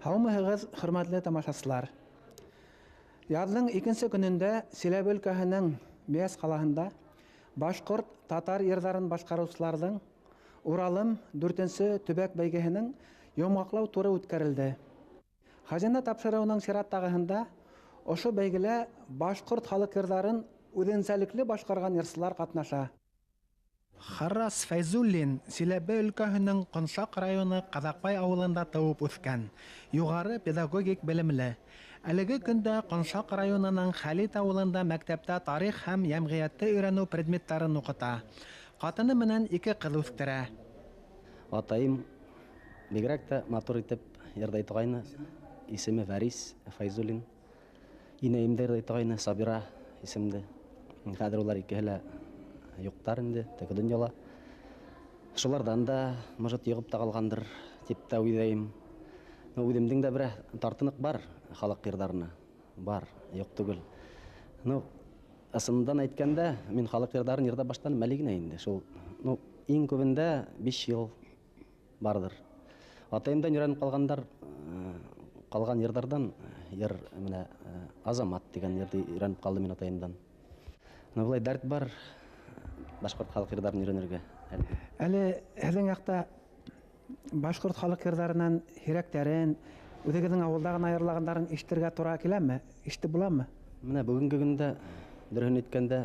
Һаумыһығыҙ, хөрмәтле тамашасылар. Яҙҙың икенсе көнөндә Силәбе өлкәһенең Миәс ҡалаһында башҡорт, татар йырҙарын башҡарыусыларҙың Уралым 4-нсе төбәк бәйгеһенең йомғаҡлау туры үткәрелде. Хазина тапшырыуының сираттағыһында ошо бәйгелә башҡорт халыҡ йырҙарын үҙенсәлекле башҡарған йырсылар ҡатнаша. Харрас Фәйзуллин Силәбе өлкәһенең Ҡонсаҡ районы Ҡаҙаҡбай ауылында тыуып үҫкән, юғары педагогик белемле. Әлеге көндә Ҡонсаҡ районының Хәлит ауылында мәктәптә тарих һәм йәмғиәтте өйрәнеү предметтарын уҡыта. Ҡатыны менән 2 ҡыҙ үҫтерә. Атайым бигерәк тә матур итеп йырҙай торғайны. Исеме Вәрис Фәйзуллин. Инәйем дә йырҙай торғайны, Сабира исемле. Хәҙер улар икеһе лә юҡтар инде, теге донъяла. Шуларҙан да, может, йоғоп та ҡалғандыр, тип тә уйлайым. Но үҙемдең дә берәр тартыныҡ бар халыҡ йырҙарына. Бар, юҡ түгел. Ну, ысындан әйткәндә, мин халыҡ йырҙарын йырҙап башланым әле генә инде. Шул, ну, иң күбендә 5 йыл барҙыр. Атайымдан өйрәнеп ҡалған йырҙарҙан йыр менә Азамат тигән йырҙы өйрәнеп ҡалдым мин атайымдан. Ну, былай дәрт бар башҡорт халыҡ йырҙарын өйрәнергә. Әле һеҙҙең яҡта башҡорт халыҡ йырҙарынан һирәктәрен, үҙегеҙҙең ауылда ғына йырлағандарын ишетергә тура киләме? Ишетеп буламы? Менә бөгөнгө көндә дөрөҫөн әйткәндә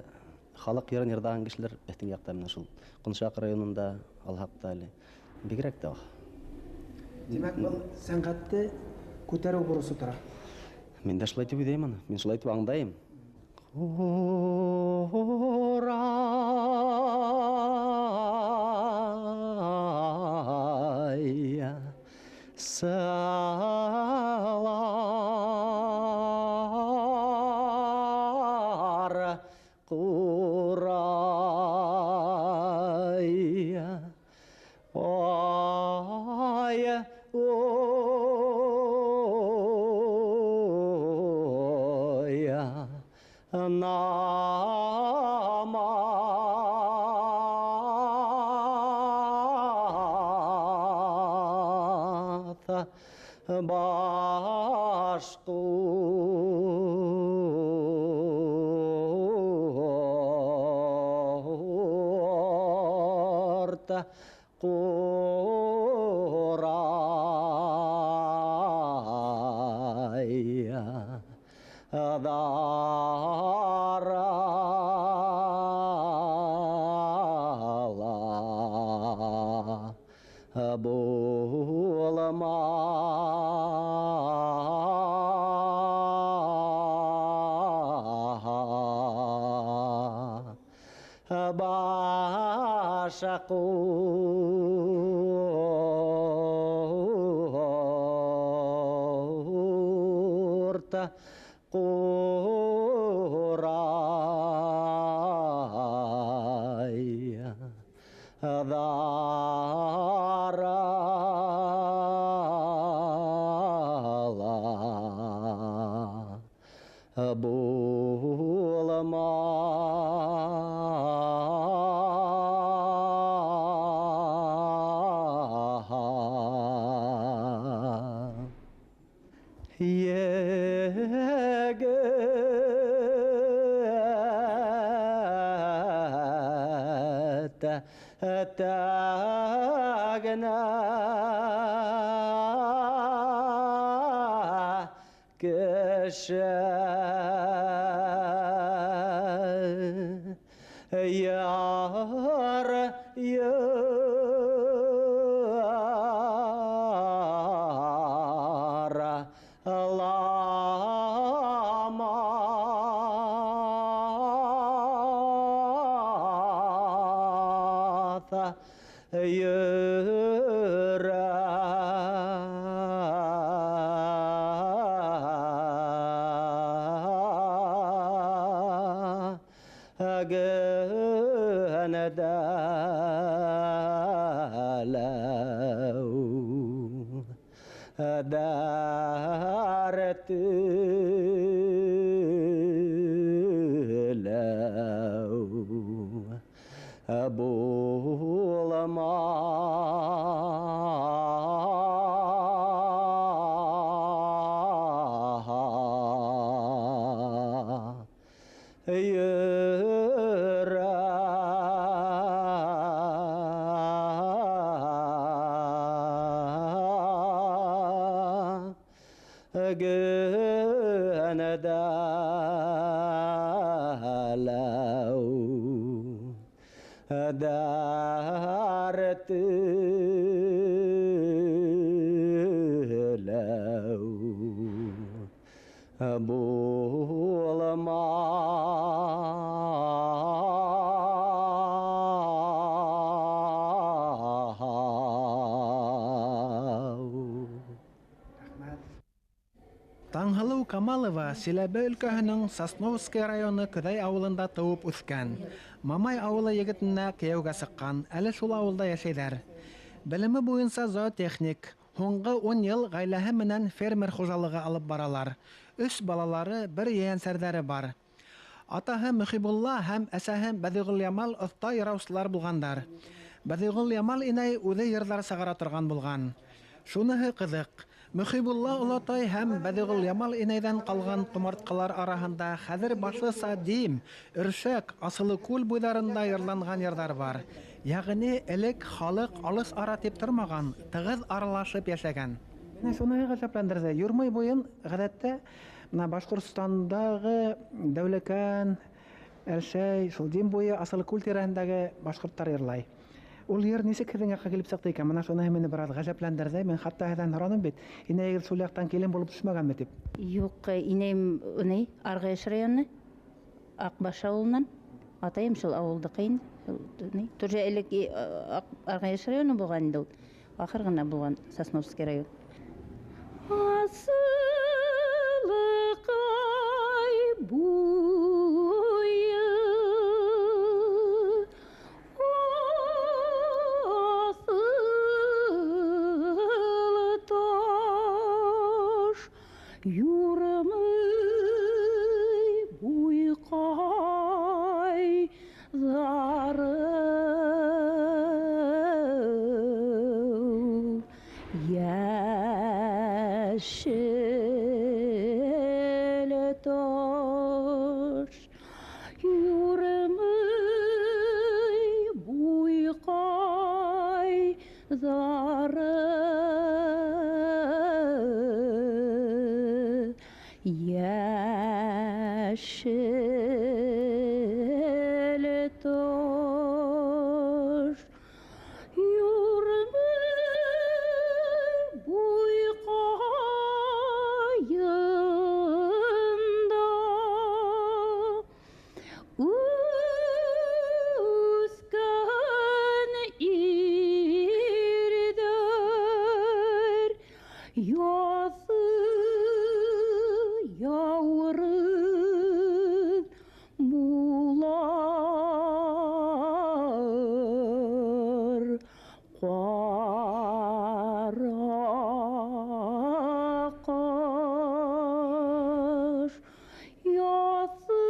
халыҡ йырын йырҙаған кешеләр беҙҙең яҡта менә шул Ҡонсаҡ районында алһаҡ та әле бигерәк тә. Тимәк, был сәнғәтте күтәреү бурысы тора. Мин дә шулай тип уйлайым аны. Мин шулай тип аңдайым. Ҡурай сылар ҡурай ай ой намаҫ башҡорт ҡурай дарала булма башҡорт ҡурай дарала булма егет тәгенә кеше яр яр ламаҫ йөрә генәдәләү дәртеләү булма. Генә дәләү дәртләү булма. Таңһылыу Камалова Силәбе өлкәһенең Сосновский районы Көҙәй ауылында тыуып үҫкән. Мамай ауылы егетенә кейәүгә сыҡҡан, әле шул ауылда йәшәйҙәр. Белеме буйынса зоотехник, һуңғы 10 йыл ғаиләһе менән фермер хужалығы алып баралар. 3 балалары, бер ейәнсәрҙәре бар. Атаһы Мөхибулла һәм әсәһе Бәҙиғолъямал оҫта йыраусылар булғандар. Бәҙиғолъямал инәй үҙе йырҙар сығара торған булған. Шуныһы ҡыҙыҡ, Мөхибулла олатай һәм Бәҙиғолъямал инәйҙән ҡалған ҡомартҡылар араһында хәҙер башлыса Дим, Өршәк, Асылыкүл буйҙарында йырланған йырҙар бар. Йәғни элек халыҡ алыҫ ара тип тормаған, тығыҙ аралашып йәшәгән. Менә шуныһы ғәжәпләндерҙе. Юрмай буйын ғәҙәттә бына Башҡортостандағы Дәүләкән, Әлшәй, шул Дим буйы, Асылыкүл тирәһендәге башҡорттар йырлай. Ул йыр нисек һеҙҙең яҡҡа килеп сыҡты икән? Бына шуныһы мине бер аҙ ғәжәпләндерҙе. Мин хатта һеҙҙән һораным бит, инәйегеҙ шул яҡтан килен булып төшмәгәнме тип. Юҡ, инәйем ни, Арғайыш районы, Аҡбаш ауылынан. Атайым шул ауылдыҡы инде. Ни, тоже элек Арғайыш районы булған инде ул. Ахыр ғына булған Сосновский район. Асылыҡай буйы, асыл таш, юрмый буйҡай зары, йәшел таш, юрмый буйҡай зары, йәшел таш, юрмый буйҡайында үҫкән ирҙәр, яҫы яурын булар, ҡара ҡаш, яҫы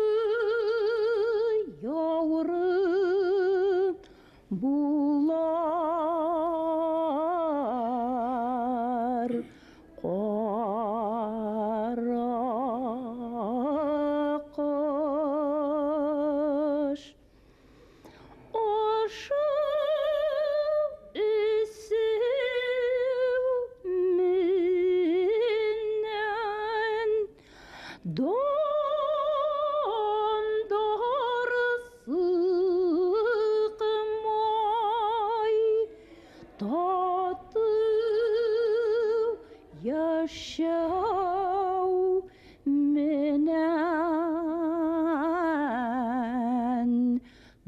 яурын булар, ҡара ҡаш. Ашау эсеү менән дандар сыҡмай, татыу йәшәү менән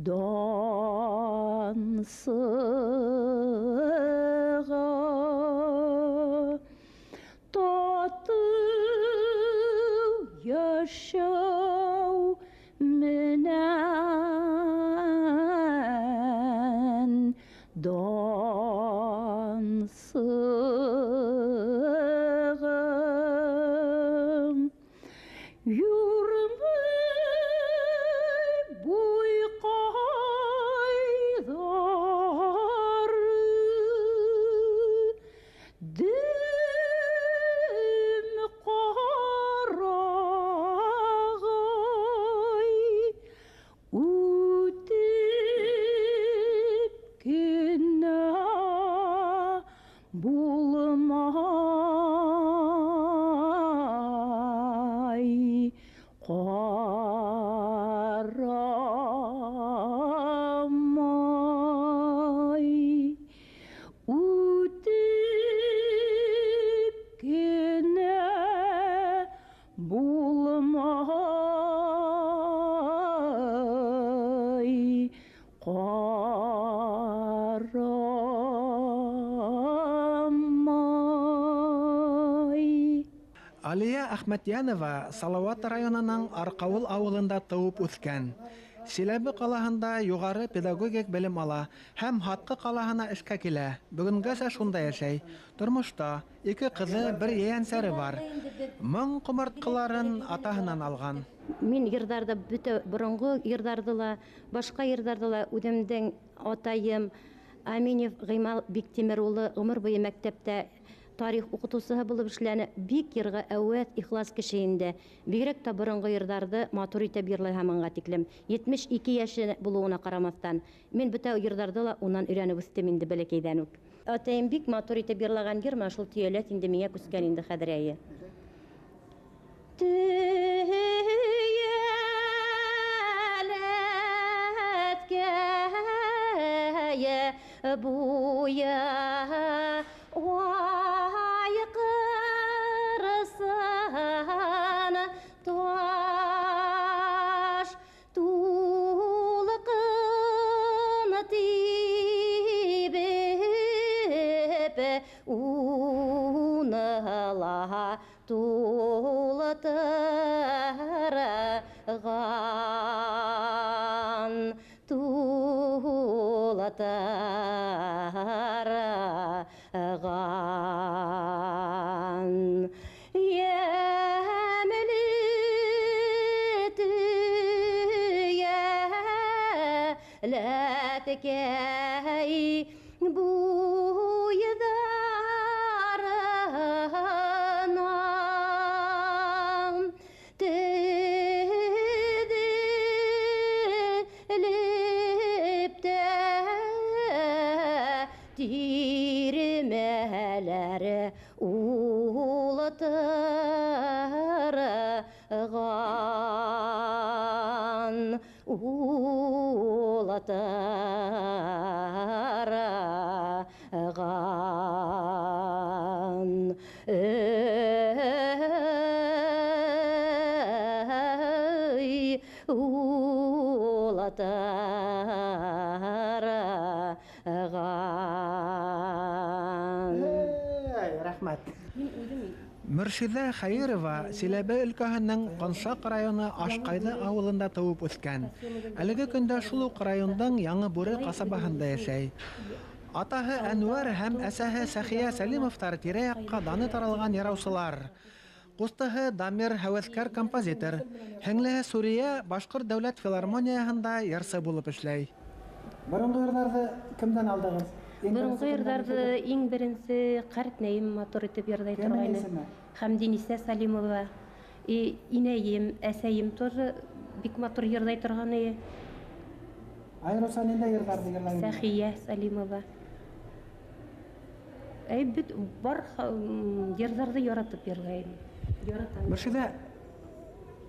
дан сыға, татыу йәшәү менән дан сыға. Юрмый буйҡайҙары, дөм ҡараңғы Алия Әхмәтйәнова Салауат районының Арҡауыл ауылында тыуып үҫкән. Силәбе ҡалаһында юғары педагогик белем ала һәм Һатҡы ҡалаһына эшкә килә. Бөгөнгәсә шунда йәшәй. Тормошта ике ҡыҙы, бер ейәнсәре бар. Моң ҡомартҡыларын атаһынан алған. Мин йырҙарҙы бөтә боронғо йырҙарҙы ла, башҡа йырҙарҙы ла үҙемдең атайым Аминев Ғимал Биктимер улы ғүмер буйы мәктәптә тарих уҡытыусыһы булып эшләне. Бик йырға әүәҫ, ихлас кеше инде. Бигерәк тә боронғо йырҙарҙы матур итеп йырлай һаманға тиклем. 72 йәше булыуына ҡарамаҫтан, мин бөтә йырҙарҙы ла унан өйрәнеп үҫтем инде бәләкәйҙән үк. Атайым бик матур итеп йырлаған йыр, менә шул төйәләт инде миңә күскән инде хәҙер әйе. Төйәләткәйе буя ай ҡырысын таш тулҡын тибеп уны ла тултырған, тултырған. Йәмле төйәләткәй буйҙарынан теҙелеп тә тирмәләр ултырған, ултырған. Эй, ултырған. Эй, рәхмәт. Мөршиҙә Хәйерова Силәбе өлкәһенең Ҡонсаҡ районы Ашҡайҙы ауылында тыуып үҫкән. Әлеге көндә шул уҡ райондың Яңы Бүре ҡасабаһында йәшәй. Атаһы Әнүәр һәм әсәһе Сәхиә Сәлимовтар тирә-яҡҡа даны таралған яраусылар. Ҡустыһы Дамир һәүәҫкәр композитор, һеңлеһе Сүриә Башҡорт дәүләт филармонияһында йырсы булып эшләй. Боронғо йырҙарҙы кемдән алдығыҙ? Боронғо йырҙарҙы иң беренсе ҡәртнәйем матур итеп йырлай Кемдең торғайны. исеме? Хәмдиниса Сәлимова. И инәйем, әсәйем тоже бик матур йырлай торған ине. Айырыуса ниндәй йырҙарҙы йырлай ине? Сәхиә Сәлимова. Әй, бөт бар йырҙарҙы яратып йырлайым. Яратам. Мөршиҙә,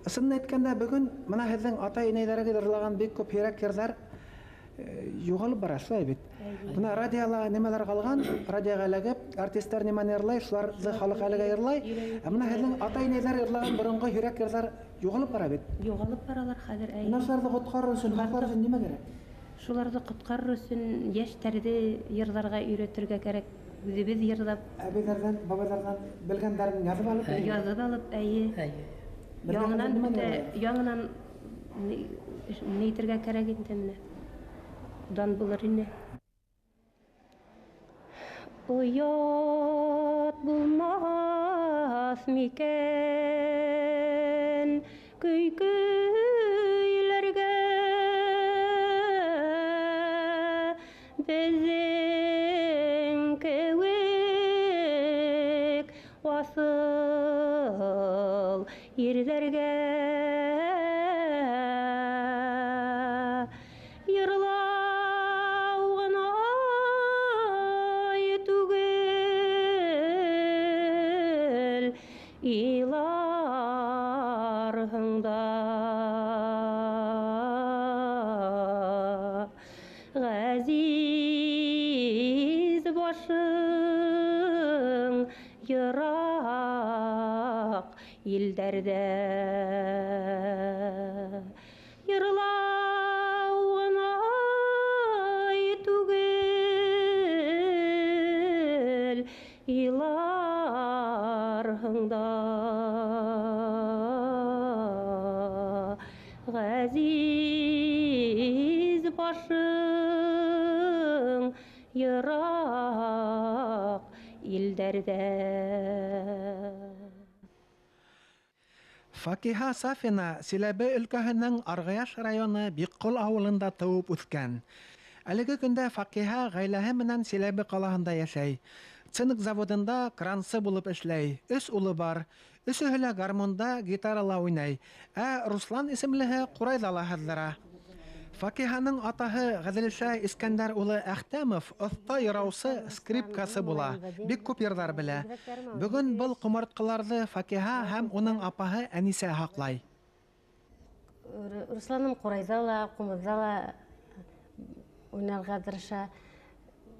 ысынын әйткәндә, бөгөн бына һеҙҙең атай-инәйҙәрегеҙ йырлаған бик күп һирәк йырҙар юғалып бара, шулай бит. Бына радиола нимәләр ҡалған, радиоға эләгеп, артистар нимәне йырлай, шуларҙы халыҡ әлегә йырлай. Ә бына һеҙҙең атай-инәйҙәр йырлаған боронғо һирәк йырҙар юғалып бара бит. Юғалып баралар хәҙер, әй. Бына шуларҙы ҡотҡарыр өсөн, һаҡлар өсөн нимә кәрәк? Шуларҙы ҡотҡарыр өсөн йәштәрҙе йырҙарға өйрәтергә кәрәк. Үҙебеҙ йырлап. Әбейҙәрҙән, бабайҙарҙан белгәндәрен яҙып алып, әйе. Яҙып алып, әйе. Әйе. Беҙгә Яңынан нимә бөтә, кәрәк? яңынан ни әйтергә кәрәк инде менә. Дан булыр ине. Оят булмаҫ микән көй көйләргә беҙҙең кеүек аҫыл ирҙәргә йырлау ғына түгел, иларһың да. Ғәзиз башың йыраҡ илдәрҙә. Йырлау ғына түгел, иларһың Барһың да ғәзиз башың йыраҡ илдәрҙә. Факиһа Сафина Силәбе өлкәһенең Арғаяш районы Биҡҡол ауылында тыуып үҫкән. Әлеге көндә Факиһа ғаиләһе менән Силәбе ҡалаһында йәшәй. Цинк заводында крансы булып эшләй. 3 улы бар. Өсөһө лә гармунда, гитарала уйнай. Ә Руслан исемлеһе ҡурайҙа ла һыҙҙыра. Факиһаның атаһы Ғәҙелша Искәндәр улы Әхтәмов оҫта йыраусы, скрипкасы була. Бик күп йырҙар белә. Бөгөн был ҡомартҡыларҙы Факиһа һәм уның апаһы Әнисә һаҡлай. Русланым ҡурайҙа ла, ҡумыҙҙа ла уйнарға тырыша.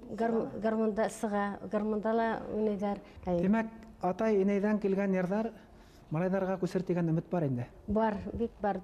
Гармунда сыға, гармунда ла уйнайҙар. Тимәк, атай инәйҙән килгән йырҙар малайҙарға күсер тигән өмөт бар инде. Бар, бик бар.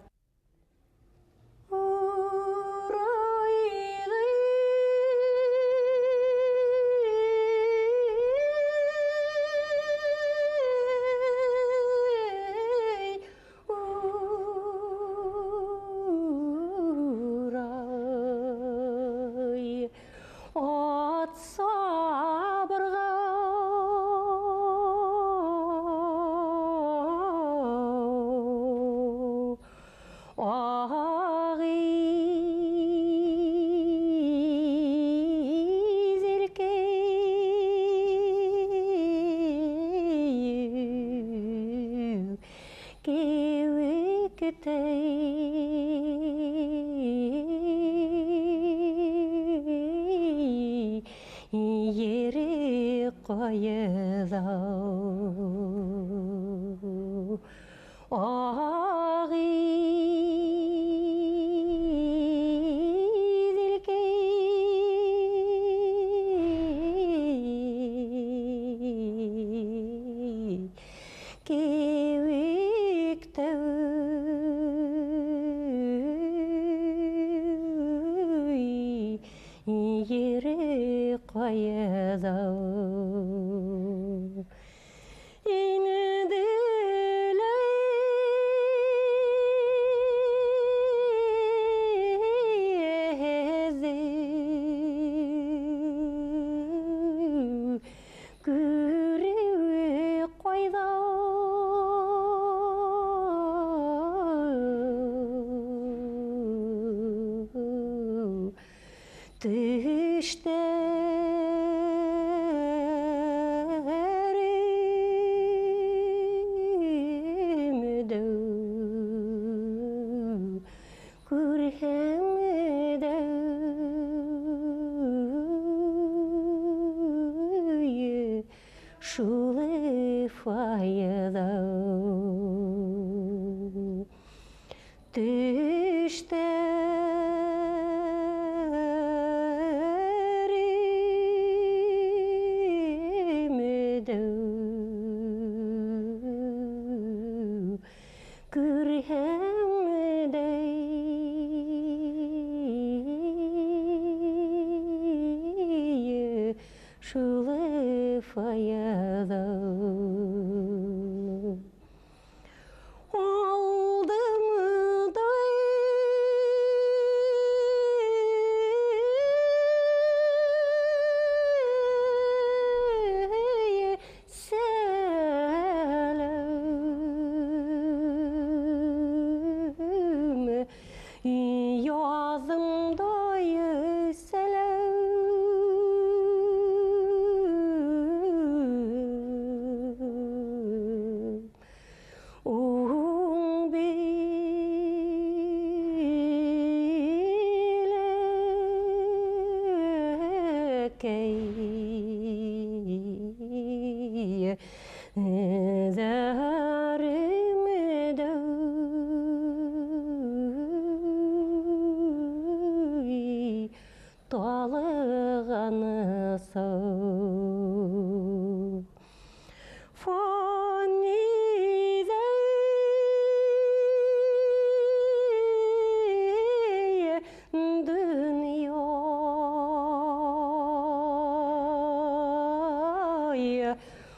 Yeri koyda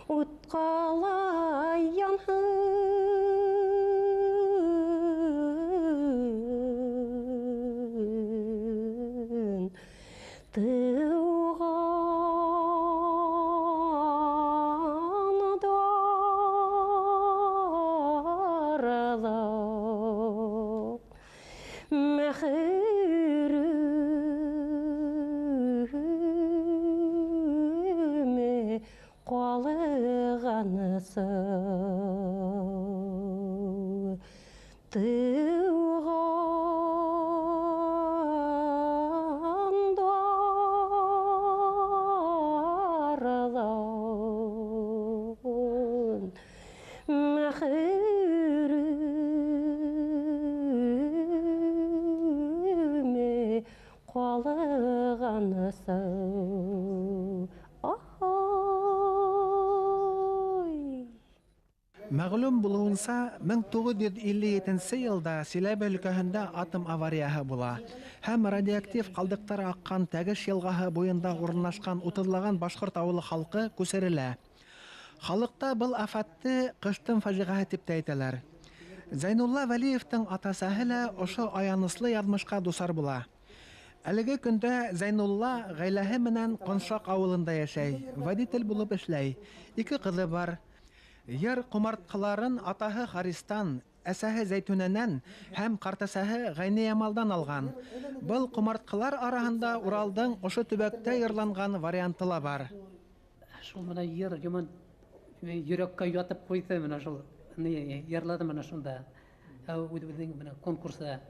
Утҡалай янһын. Тыуған дарҙа мәхрүме ҡалғансы. Тыуған дарҙа мәхрүме ҡалғансы. Мәғлүм булыуынса, 1957 йылда Силәбе өлкәһендә атом аварияһы була һәм радиоактив ҡалдыҡтар аҡҡан Тәгеш йылғаһы буйында урынлашҡан 30-лаған башҡорт ауылы халҡы күсерелә. Халыҡта был афәтте ҡыштың фажиғәһе тип тә әйтәләр. Зәйнулла Вәлиевтең атасаһы ла ошо аяныслы яҙмышҡа дусар була. Әлеге көндә Зәйнулла ғаиләһе менән Ҡоншаҡ ауылында йәшәй, водитель булып эшләй. 2 ҡыҙы бар. Йыр ҡомартҡыларын атаһы Харистан, әсәһе Зәйтүнәнән һәм ҡартәсәһе Ғәйниямалдан алған. Был ҡомартҡылар араһында Уралдың ошо төбәктә йырланған варианты ла бар. Шул менән йыр яман йөрәккә ятып ҡуйҙы, менә шул йырлады менә шунда. Үҙебеҙҙең менә конкурста.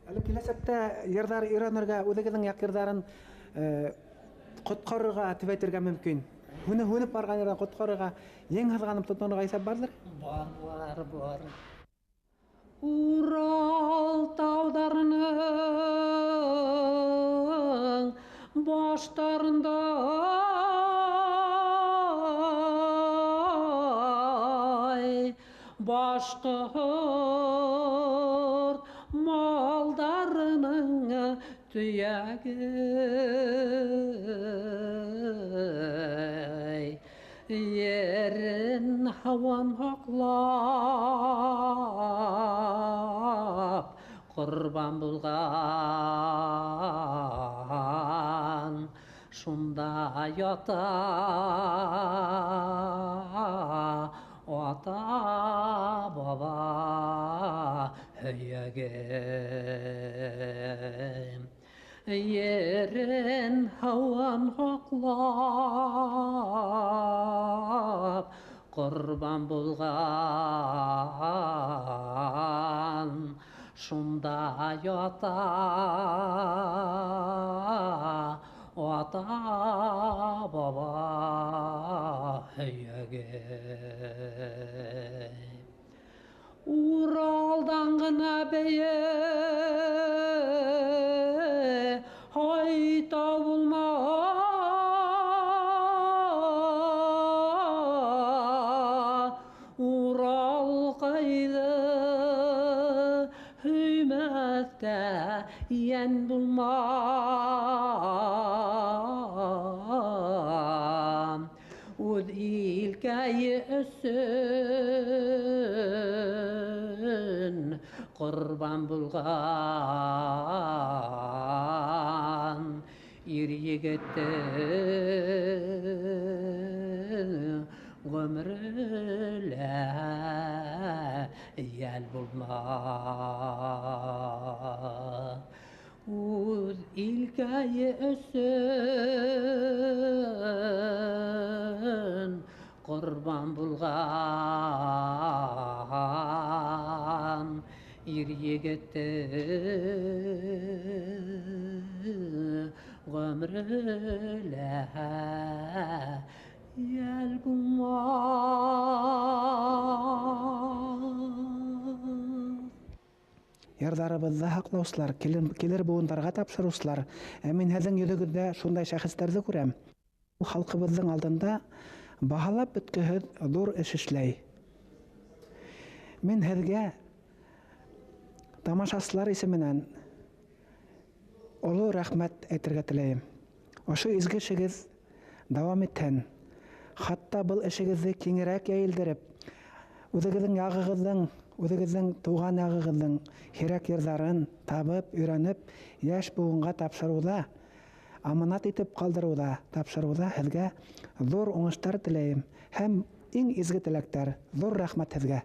Әле киләсәктә йырҙар өйрәнергә, үҙегеҙҙең яҡ йырҙарын ҡотҡарырға тип әйтергә мөмкин. Һүнеп барған ерҙән ҡотҡарырға, ең һыҙғанып тотонорға иҫәп барҙыр? Бар, бар, бар. Урал тауҙарының баштарында башҡорт малдарының төйәге. Ерен һауан һаҡлап ҡорбан булған, шунда ята ата-баба һөйәге. Ерен һауан һаҡлап ҡорбан булған, шунда ята ата-баба һөйәге. Уралдан ғына бейек һайта булма, Урал ҡайҙы һөймәҫтә йән булма. Үҙ илкәйе өсөн ҡорбан булған ир егеттең ғүмере лә йәл булма. Үҙ илкәйе өсөн ҡорбан булған ир егеттең ғүмере лә йәл булма. Йырҙарыбыҙҙы һаҡлаусылар, килер быуындарға тапшырыусылар. Ә мин һеҙҙең йөҙөгөҙҙә шундай шәхестәрҙе күрәм. Ул халҡыбыҙҙың алдында баһалап бөткөһөҙ ҙур эш эшләй. Мин һеҙгә тамашасылар исеменән оло рәхмәт әйтергә теләйем. Ошо изге эшегеҙ дауам итһен. Хатта был эшегеҙҙе киңерәк йәйелдереп, үҙегеҙҙең яғығыҙҙың, үҙегеҙҙең тыуған яғығыҙҙың һирәк йырҙарын табып, өйрәнеп, йәш быуынға тапшырыуҙа, аманат итеп ҡалдырыуҙа, тапшырыуҙа һеҙгә ҙур уңыштар теләйем һәм иң изге теләктәр. Ҙур рәхмәт һеҙгә.